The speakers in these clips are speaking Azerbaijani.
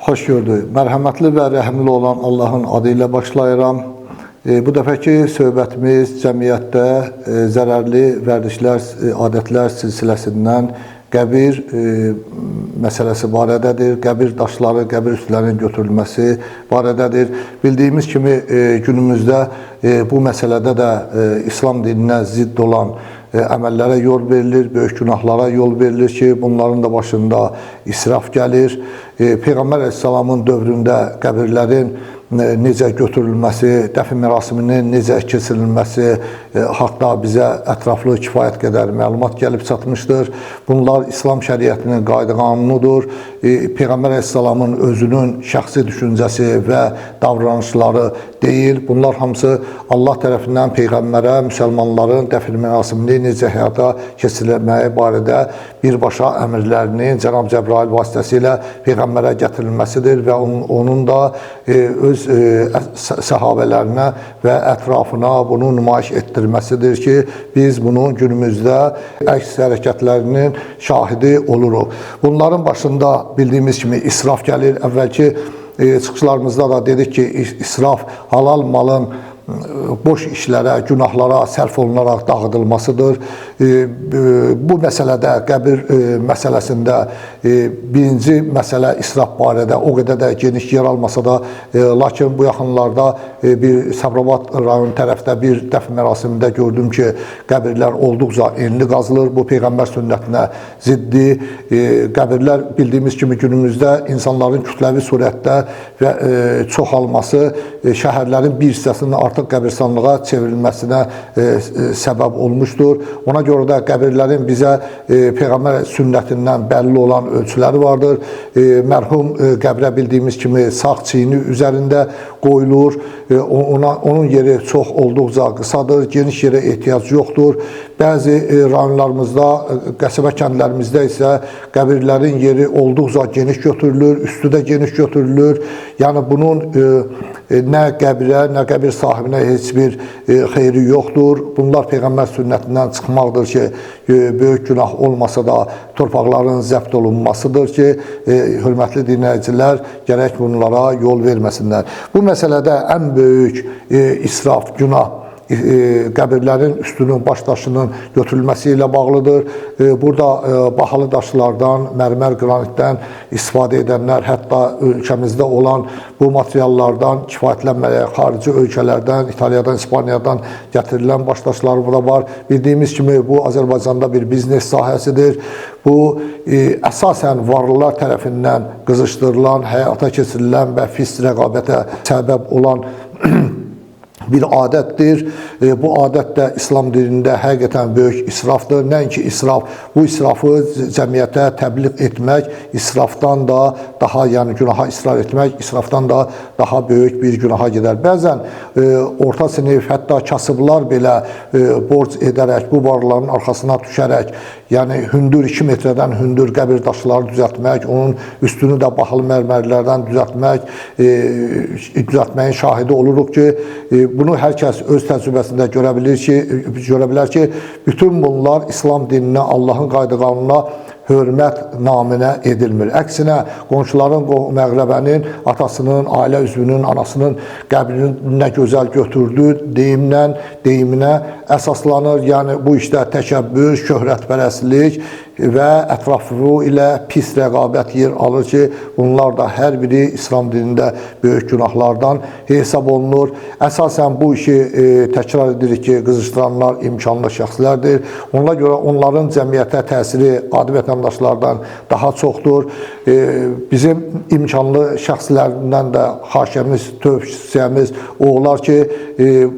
Xoş gördük. Mərhəmətli və rəhimli olan Allahın adı ilə başlayıram. Bu dəfəki söhbətimiz cəmiyyətdə zərərli vərdişlər, adətlər silsiləsindən qəbir məsələsi barədədir. Qəbir daşları, qəbir üstlərinin götürülməsi barədədir. Bildiyimiz kimi günümüzdə bu məsələdə də İslam dininə zidd olan əməllərə yol verilir, böyük günahlara yol verilir ki, bunların da başında israf gəlir. Peyğəmbər əleyhissalamın dövründə qəbirlərin necə götürülməsi, dəfn mərasiminin necə keçirilməsi haqda bizə ətraflı kifayət qədər məlumat gəlib çatmışdır. Bunlar İslam şəriətinin qayda-qanunudur. Peyğəmbər əleyhissalamın özünün şəxsi düşüncəsi və davranışları deyil. Bunlar hamısı Allah tərəfindən peyğəmbərə, müsəlmanların dəfn mərasimini necə həyata keçirilməyi barədə birbaşa əmrlərinin Cənab Cəbrail vasitəsilə peyğəmbərə gətirilməsidir və onun da öz səhabələrinə və ətrafına bunu nümayiş etdirməsidir ki, biz bunun günümüzdə əks hərəkətlərinin şahidi oluruq. Bunların başında bildiyimiz kimi israf gəlir. Əvvəlki çıxışlarımızda da dedik ki, israf halal malın boş işlərə, günahlara sərf olunaraq dağıdılmasıdır. Bu məsələdə, qəbir məsələsində birinci məsələ israf barədə o qədər də geniş yer almasa da, lakin bu yaxınlarda bir Sabirabad rayonu tərəfdə bir dəfn mərasimində gördüm ki, qəbirlər olduqca enli qazılır. Bu Peyğəmbər sünnətinə ziddir. Qəbirlər bildiyimiz kimi günümüzdə insanların kütləvi surətdə və çoxalması şəhərlərin bir hissəsinin artıq qəbirstanlığa çevrilməsinə səbəb olmuşdur. Ona görə də qəbirlərin bizə Peyğəmbər sünnətindən bəlli olan ölçüləri vardır. Mərhum qəbrə bildiyimiz kimi sağ çiyni üzərində qoyulur. Onun yeri çox olduqca qısadır, geniş yerə ehtiyac yoxdur. Bəzi rayonlarımızda, qəsəbə kəndlərimizdə isə qəbirlərin yeri olduqca geniş götürülür, üstü də geniş götürülür. Yəni bunun nə qəbrə, nə qəbir sahibinə heç bir xeyri yoxdur. Bunlar Peyğəmbər sünnətindən çıxmaqdır ki, böyük günah olmasa da torpaqların zəbt olunmasıdır ki, hörmətli dinləyicilər gərək bunlara yol verməsinlər. Bu məsələdə ən böyük israf, günah qəbirlərin üstünün, baş daşının götürülməsi ilə bağlıdır. Burada bahalı daşlardan, mərmər, qranitdən istifadə edənlər, hətta ölkəmizdə olan bu materiallardan kifayətlənməyək, xarici ölkələrdən, İtaliyadan, İspaniyadan gətirilən baş daşları burada var. Bildiyimiz kimi bu Azərbaycanda bir biznes sahəsidir. Bu əsasən varlılar tərəfindən qızışdırılan, həyata keçirilən və pis rəqabətə səbəb olan bir adətdir. Bu adət də İslam dinində həqiqətən böyük israfdır. Nəinki israf, bu israfı cəmiyyətə təbliğ etmək, israfdan da daha, yəni günaha israr etmək, israfdan da daha böyük bir günaha gedər. Bəzən orta sinif, hətta kasıblar belə borc edərək, bu varlıların arxasına düşərək, yəni hündür 2 metrədən hündür qəbir daşları düzəltmək, onun üstünü də bahalı mərmərlərdən düzəltməyin şahidi oluruq ki, bunu hər kəs öz təcrübəsində görə bilər ki, bütün bunlar İslam dininə, Allahın qayda-qanununa hörmət naminə edilmir. Əksinə, qonşuların, məğrəbənin, atasının, ailə üzvünün, anasının qəbrini nə gözəl götürdü deyiminə əsaslanır. Yəni bu işdə təkəbbür, şöhrətpərəstlik və ətrafı ilə pis rəqabət yer alır ki, bunlar da hər biri İslam dinində böyük günahlardan hesab olunur. Əsasən bu işi təkrar edirik ki, qızışdıranlar imkanlı şəxslərdir. Ona görə onların cəmiyyətə təsiri adi vətəndaşlardan daha çoxdur. Bizim imkanlı şəxslərdən də xahişimiz, tövsiyəmiz o olar ki,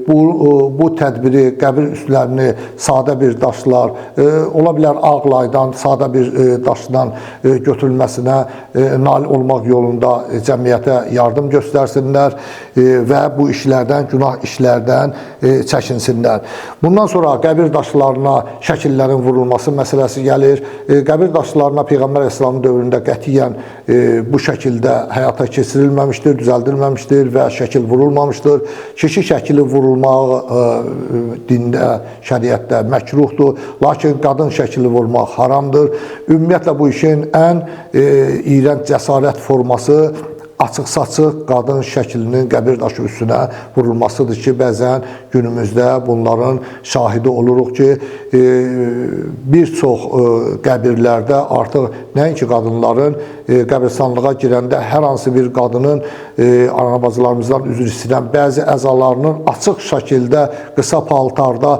bu tədbiri, qəbir üstlərini sadə bir daşlar, ola bilər ağ laydan, sadə bir daşdan götürülməsinə nail olmaq yolunda cəmiyyətə yardım göstərsinlər və bu işlərdən, günah işlərdən çəkinsinlər. Bundan sonra qəbir daşlarına şəkillərin vurulması məsələsi gəlir. Qəbir daşlarına Peyğəmbər əleyhissalamın dövründə qətiyyən bu şəkildə həyata keçirilməmişdir, düzəldilməmişdir və şəkil vurulmamışdır. Kişi şəkili vurulmağı dində, şəriətdə məkruhdur. Lakin qadın şəkili vurmaq haramdır. Ümumiyyətlə bu işin ən iyrənc cəsarət forması açıq-saçıq qadın şəklinin qəbir daşı üstünə vurulmasıdır ki, bəzən günümüzdə bunların şahidi oluruq ki, bir çox qəbirlərdə artıq nəinki qadınların qəbirstanlığa girəndə hər hansı bir qadının ana-bacılarımızdan üzr istəyirəm, bəzi əzalarının açıq şəkildə qısa paltarda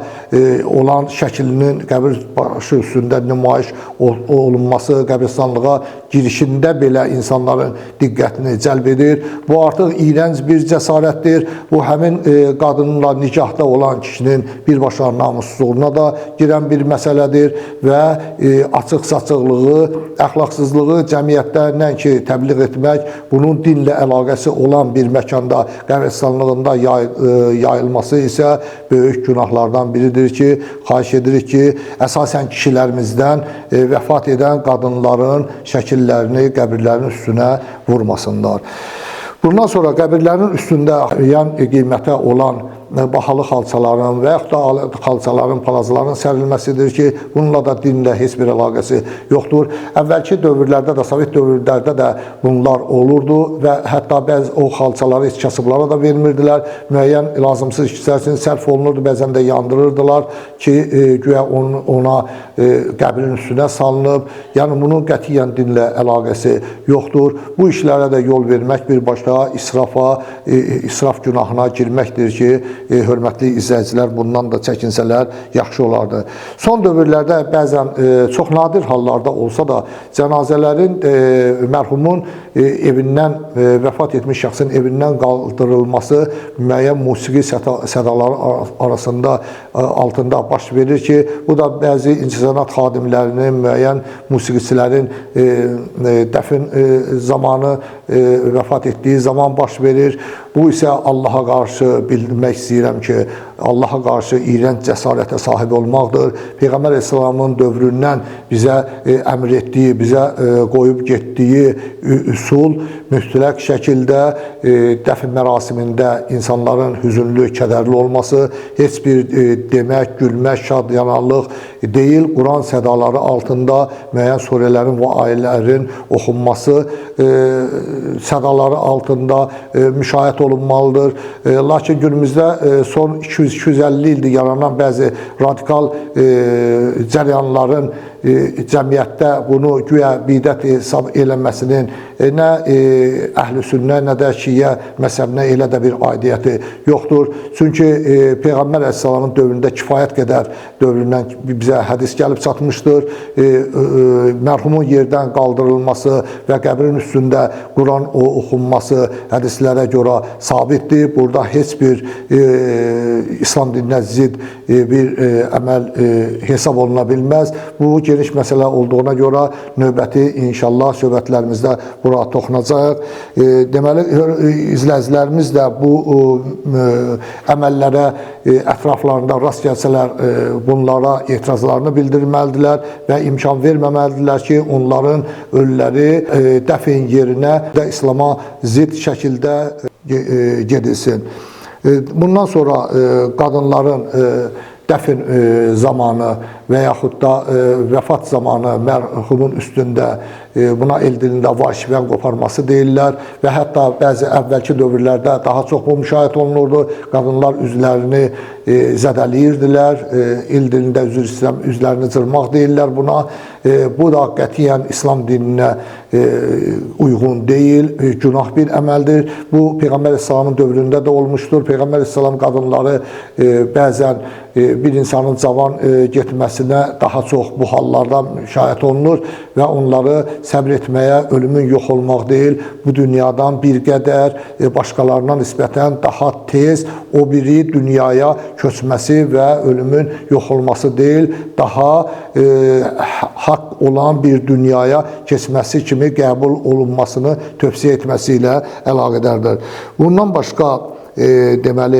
olan şəklinin qəbir başı üstündə nümayiş olunması qəbirstanlığa girişində belə insanların diqqətini cəlb edir. Bu artıq iyrənc bir cəsarətdir. Bu həmin qadınla nikahda olan kişinin birbaşa namussuzluğuna da girən bir məsələdir və açıq-saçıqlığı, əxlaqsızlığı cəmiyyətdə nəinki təbliğ etmək, bunun dinlə əlaqəsi olan bir məkanda, qəbirstanlığında yayılması isə böyük günahlardan biridir ki, xahiş edirik ki, əsasən kişilərimizdən vəfat edən qadınların şəkillərini qəbirlərin üstünə vurmasınlar. Bundan sonra qəbirlərin üstündə yan qiymətə olan bahalı xalçaların və yaxud da xalçaların, palazların sərilməsidir ki, bununla da dinlə heç bir əlaqəsi yoxdur. Əvvəlki dövrlərdə də, Sovet dövrlərdə də bunlar olurdu və hətta bəzi o xalçaları heç kasıblara da vermirdilər. Müəyyən lazımsız işlər üçün sərf olunurdu, bəzən də yandırırdılar ki, güya ona qəbrin üstünə salınıb. Yəni bunun qətiyyən dinlə əlaqəsi yoxdur. Bu işlərə də yol vermək birbaşa israfa, israf günahına girməkdir ki, hörmətli izləyicilər bundan da çəkinsələr yaxşı olardı. Son dövrlərdə bəzən çox nadir hallarda olsa da cənazələrin mərhumun evindən, vəfat etmiş şəxsin evindən qaldırılması müəyyən musiqi sədaları arasında altında baş verir ki, bu da bəzi incəsənət xadimlərinin, müəyyən musiqiçilərin dəfn zamanı vəfat etdiyi zaman baş verir. Bu isə Allaha qarşı bildirmək istəyirəm ki, Allaha qarşı iyrənc cəsarətə sahib olmaqdır. Peyğəmbər əleyhissalamın dövründən bizə əmr etdiyi, bizə qoyub getdiyi üsul mütləq şəkildə dəfn mərasimində insanların hüzünlü, kədərli olması, heç bir demək, gülmək, şadyanalıq deyil. Quran sədaları altında müəyyən surələrin və ayələrin oxunması sədaları altında müşayiət olunmalıdır. Lakin günümüzdə son 200-250 ildir yaranan bəzi radikal cəryanların cəmiyyətdə bunu güya bidət hesab eləməsinin nə əhl-i sünnə, nə də şiə məzhəbinə elə də bir aidiyyəti yoxdur. Çünki Peyğəmbər əleyhissalamın dövründə kifayət qədər dövründən bizə hədis gəlib çatmışdır. Mərhumun yerdən qaldırılması və qəbrin üstündə Quran oxunması hədislərə görə sabitdir. Burada heç bir İslam dininə zidd bir əməl hesab oluna bilməz. Bu geniş məsələ olduğuna görə növbəti inşallah söhbətlərimizdə bura toxunacaq. Deməli, izləyicilərimiz də bu əməllərə ətraflarında rast gəlsələr bunlara etirazlarını bildirməlidirlər və imkan verməməlidirlər ki, onların ölüləri dəfn yerinə də İslama zidd şəkildə gedilsin. Bundan sonra qadınların dəfn zamanı və yaxud da vəfat zamanı mərhumun üstündə buna el dilində vahşivən qoparması deyirlər və hətta bəzi əvvəlki dövrlərdə daha çox bu müşahidə olunurdu. Qadınlar üzlərini zədəliyirdilər, el dilində üzr istəyirəm, üzlərini cırmaq deyirlər buna. Bu da qətiyyən İslam dininə uyğun deyil, günah bir əməldir. Bu Peyğəmbər əleyhissalamın dövründə də olmuşdur. Peyğəmbər əleyhissalam qadınları bəzən bir insanın cavan getməsinə daha çox bu hallarda müşayiət olunur və onları səbr etməyə, ölümün yox olmaq deyil, bu dünyadan bir qədər başqalarına nisbətən daha tez o biri dünyaya köçməsi və ölümün yox olması deyil, daha haqq olan bir dünyaya keçməsi kimi qəbul olunmasını tövsiyə etməsi ilə əlaqədardır. Bundan başqa deməli,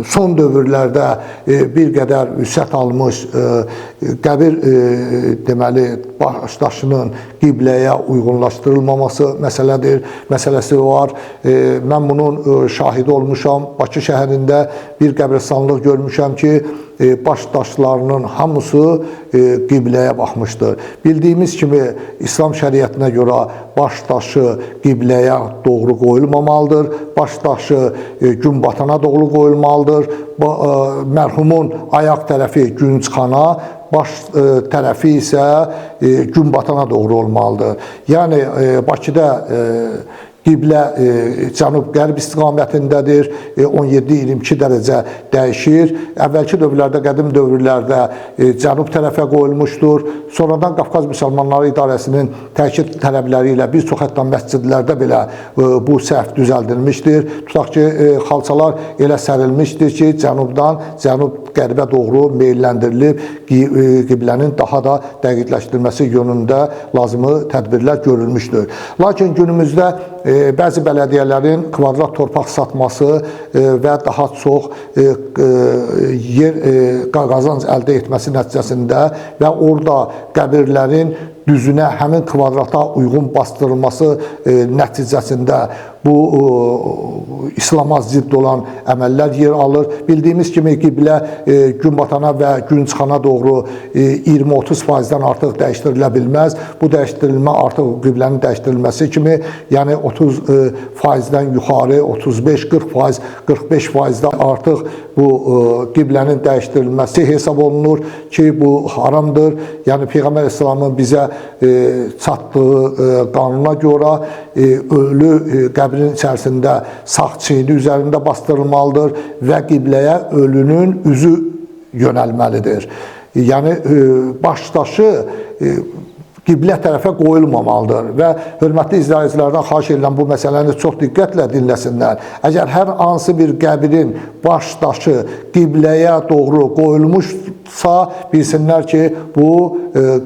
son dövrlərdə bir qədər vüsət almış qəbir deməli, başdaşının qibləyə uyğunlaşdırılmaması məsələsi var. Mən bunun şahidi olmuşam. Bakı şəhərində bir qəbirstanlıq görmüşəm ki, baş daşlarının hamısı qibləyə baxmışdır. Bildiyimiz kimi İslam şəriətinə görə baş daşı qibləyə doğru qoyulmamalıdır. Baş daşı gün batana doğru qoyulmalıdır. Mərhumun ayaq tərəfi gün çıxana, baş tərəfi isə gün batana doğru olmalıdır. Yəni Bakıda qiblə cənub-qərb istiqamətindədir, 17-22 dərəcə dəyişir. Əvvəlki dövrlərdə, qədim dövrlərdə cənub tərəfə qoyulmuşdur. Sonradan Qafqaz Müsəlmanları İdarəsinin təkid tələbləri ilə bir çox hətta məscidlərdə belə bu səhv düzəldilmişdir. Tutaq ki, xalçalar elə sərilmişdir ki, cənubdan cənub-qərbə doğru meylləndirilib qiblənin daha da dəqiqləşdirilməsi yönündə lazımi tədbirlər görülmüşdür. Lakin günümüzdə bəzi bələdiyyələrin kvadrat torpaq satması və daha çox yer qazanc əldə etməsi nəticəsində və orada qəbirlərin düzünə həmin kvadrata uyğun bastırılması nəticəsində bu İslama zidd olan əməllər yer alır. Bildiyimiz kimi qiblə gün batana və gün çıxana doğru 20-30%-dən artıq dəyişdirilə bilməz. Bu dəyişdirilmə artıq qiblənin dəyişdirilməsi kimi, yəni 30%-dən yuxarı 35-40%, 45%-dən artıq bu qiblənin dəyişdirilməsi hesab olunur ki, bu haramdır. Yəni Peyğəmbər əleyhissalamın bizə çatdığı qanuna görə ölü qəbrin içərisində sağ çiyni üzərində bastırılmalıdır və qibləyə ölünün üzü yönəlməlidir. Yəni baş daşı qiblə tərəfə qoyulmamalıdır və hörmətli izləyicilərdən xahiş edirəm bu məsələni çox diqqətlə dinləsinlər. Əgər hər hansı bir qəbrin baş daşı qibləyə doğru qoyulmuşsa, bilsinlər ki, bu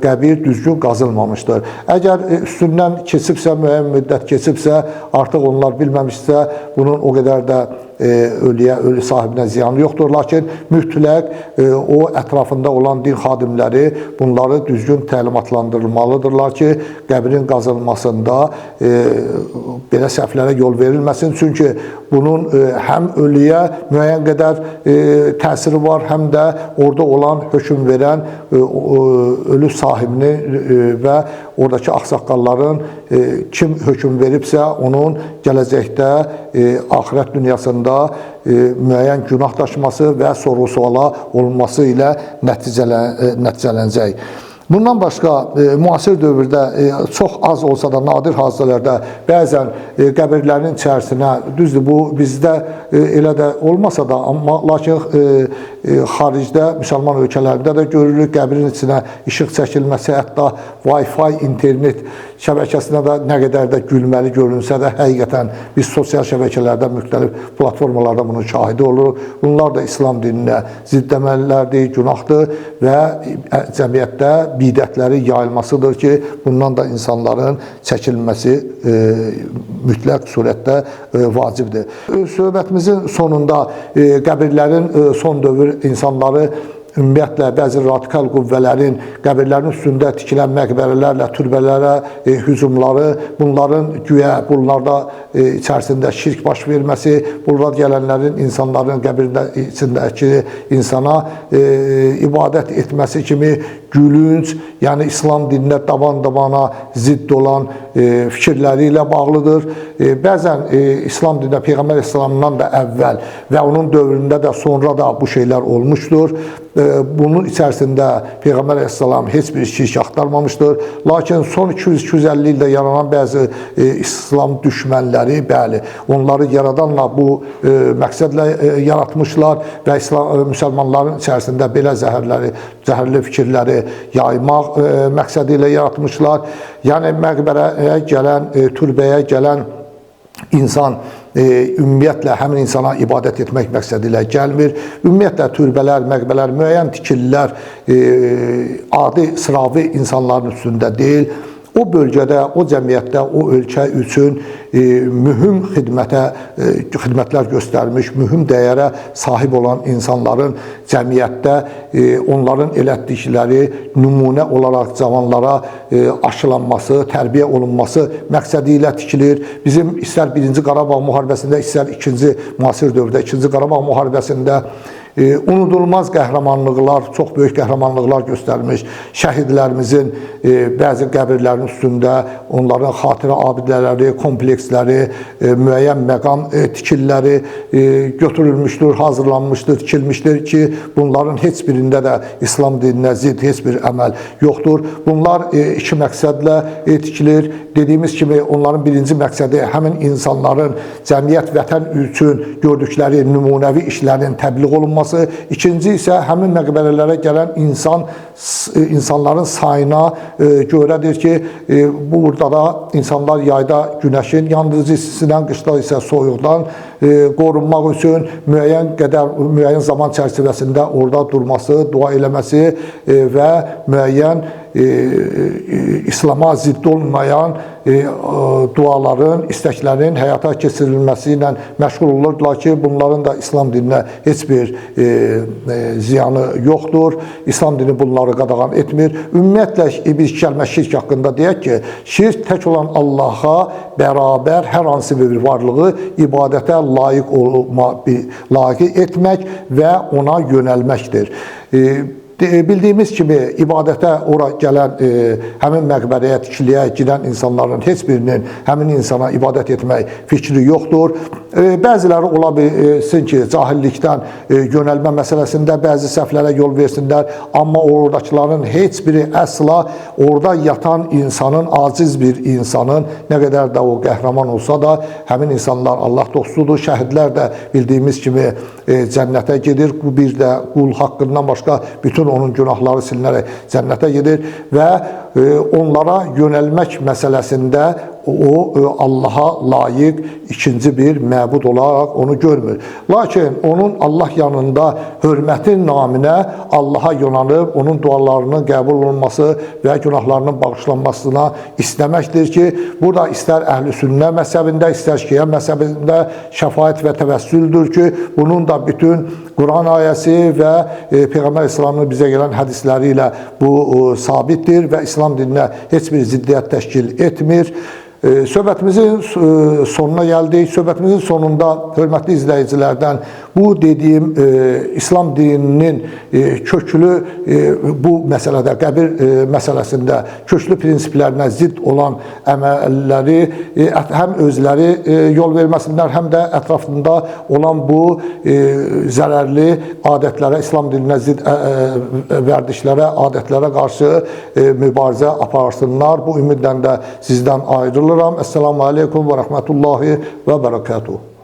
qəbir düzgün qazılmamışdır. Əgər üstündən keçibsə, müəyyən müddət keçibsə, artıq onlar bilməmişsə, bunun o qədər də ölüyə, ölü sahibinə ziyanı yoxdur. Lakin mütləq o ətrafında olan din xadimləri bunları düzgün təlimatlandırılmalıdırlar ki, qəbrin qazılmasında belə səhvlərə yol verilməsin. Çünki bunun həm ölüyə müəyyən qədər təsiri var, həm də orada olan hökm verən ölü sahibini və oradakı ağsaqqalların kim hökm veribsə, onun gələcəkdə axirət dünyasında müəyyən günah daşıması və sorğu-suala olunması ilə nəticələnəcək. Bundan başqa müasir dövrdə çox az olsa da nadir hadisələrdə bəzən qəbirlərin içərisinə, düzdür bu bizdə elə də olmasa da, amma lakin xaricdə, müsəlman ölkələrində də görürük, qəbrin içinə işıq çəkilməsi, hətta Wi-Fi internet şəbəkəsinə də nə qədər də gülməli görünsə də, həqiqətən biz sosial şəbəkələrdə, müxtəlif platformalarda bunun şahidi oluruq. Bunlar da İslam dininə zidd əməllərdir, günahdır və cəmiyyətdə bidətləri yayılmasıdır ki, bundan da insanların çəkilməsi mütləq surətdə vacibdir. Söhbətimizin sonunda qəbirlərin son dövr insanları ümumiyyətlə bəzi radikal qüvvələrin qəbirlərin üstündə tikilən məqbərələrlə, türbələrə hücumları, bunların güya bunlarda içərisində şirk baş verməsi, burada gələnlərin, insanların qəbrində içindəki insana ibadət etməsi kimi gülünc, yəni İslam dininə daban-dabana zidd olan fikirləri ilə bağlıdır. Bəzən İslam dininə Peyğəmbər əleyhissalamdan da əvvəl və onun dövründə də sonra da bu şeylər olmuşdur. Bunun içərisində Peyğəmbər əleyhissalam heç bir şirk axtarmamışdır. Lakin son 200-250 ildə yaranan bəzi İslam düşmənləri, bəli, onları yaradanla bu məqsədlə yaratmışlar və İslam, müsəlmanların içərisində belə zəhərli fikirləri yaymaq məqsədi ilə yaratmışlar. Yəni məqbərəyə gələn, türbəyə gələn insan ümumiyyətlə həmin insana ibadət etmək məqsədi ilə gəlmir. Ümumiyyətlə türbələr, məqbələr, müəyyən tikililər adi, sıravi insanların üstündə deyil. O bölgədə, o cəmiyyətdə, o ölkə üçün mühüm xidmətlər göstərmiş, mühüm dəyərə sahib olan insanların cəmiyyətdə onların elətdikləri nümunə olaraq cavanlara aşılanması, tərbiyə olunması məqsədi ilə tikilir. Bizim istər 1-ci Qarabağ müharibəsində, istər 2-ci müasir dövrdə, 2-ci Qarabağ müharibəsində Unudulmaz qəhrəmanlıqlar, çox böyük qəhrəmanlıqlar göstərmiş şəhidlərimizin bəzi qəbirlərinin üstündə onların xatirə abidələri, kompleksləri, müəyyən məqam tikililəri götürülmüşdür, hazırlanmışdır, tikilmişdir ki, bunların heç birində də İslam dininə zidd heç bir əməl yoxdur. Bunlar iki məqsədlə tikilir. Dediyimiz kimi onların birinci məqsədi həmin insanların cəmiyyət, vətən üçün gördükləri nümunəvi işlərin təbliğ olunması. İkinci isə həmin məqbərələrə gələn insanların sayına görədir ki, burada da insanlar yayda günəşin yandırıcı istisindən, qışda isə soyuqdan qorunmaq üçün müəyyən zaman çərçivəsində orada durması, dua eləməsi və müəyyən İslama zidd olmayan duaların, istəklərin həyata keçirilməsi ilə məşğul olurdular ki, bunların da İslam dininə heç bir ziyanı yoxdur. İslam dini bunları qadağan etmir. Ümumiyyətlə, bir kəlmə şirk haqqında deyək ki, şirk tək olan Allaha bərabər hər hansı bir varlığı ibadətə layiq etmək və ona yönəlməkdir. Bildiyimiz kimi ibadətə ora gələn, həmin məqbərəyə, tikiliyə girən insanların heç birinin həmin insana ibadət etmək fikri yoxdur. Bəziləri ola bilsin ki, cahillikdən yönəlmə məsələsində bəzi səhvlərə yol versinlər, amma oradakıların heç biri əsla orada yatan insanın, aciz bir insanın, nə qədər də o qəhrəman olsa da, həmin insanlar Allah dostudur. Şəhidlər də bildiyimiz kimi cənnətə gedir. Bu bir də qul haqqından başqa bütün onun günahları silinərək cənnətə gedir və onlara yönəlmək məsələsində o Allaha layiq ikinci bir məbud olaraq onu görmür. Lakin onun Allah yanında hörmətin naminə Allaha yönəlib, onun dualarının qəbul olunması və günahlarının bağışlanmasına istəməkdir ki, burada istər əhl-i sünnə məzhəbində, istər şiə məzhəbində şəfaət və təvəssüldür ki, bunun da bütün Quran ayəsi və Peyğəmbər İslamının bizə gələn hədisləri ilə bu sabitdir və İslam dininə heç bir ziddiyyət təşkil etmir. Söhbətimizin sonuna gəldik. Söhbətimizin sonunda hörmətli izləyicilərdən bu dediyim İslam dininin köklü bu məsələdə, qəbir məsələsində köklü prinsiplərinə zidd olan əməlləri həm özləri yol verməsinlər, həm də ətrafında olan bu zərərli adətlərə, İslam dininə zidd vərdişlərə, adətlərə qarşı mübarizə aparsınlar. Bu ümidlə də sizdən ayrılıram. Əssalamu aleykum və rəhmətullahi və bərəkətuhu.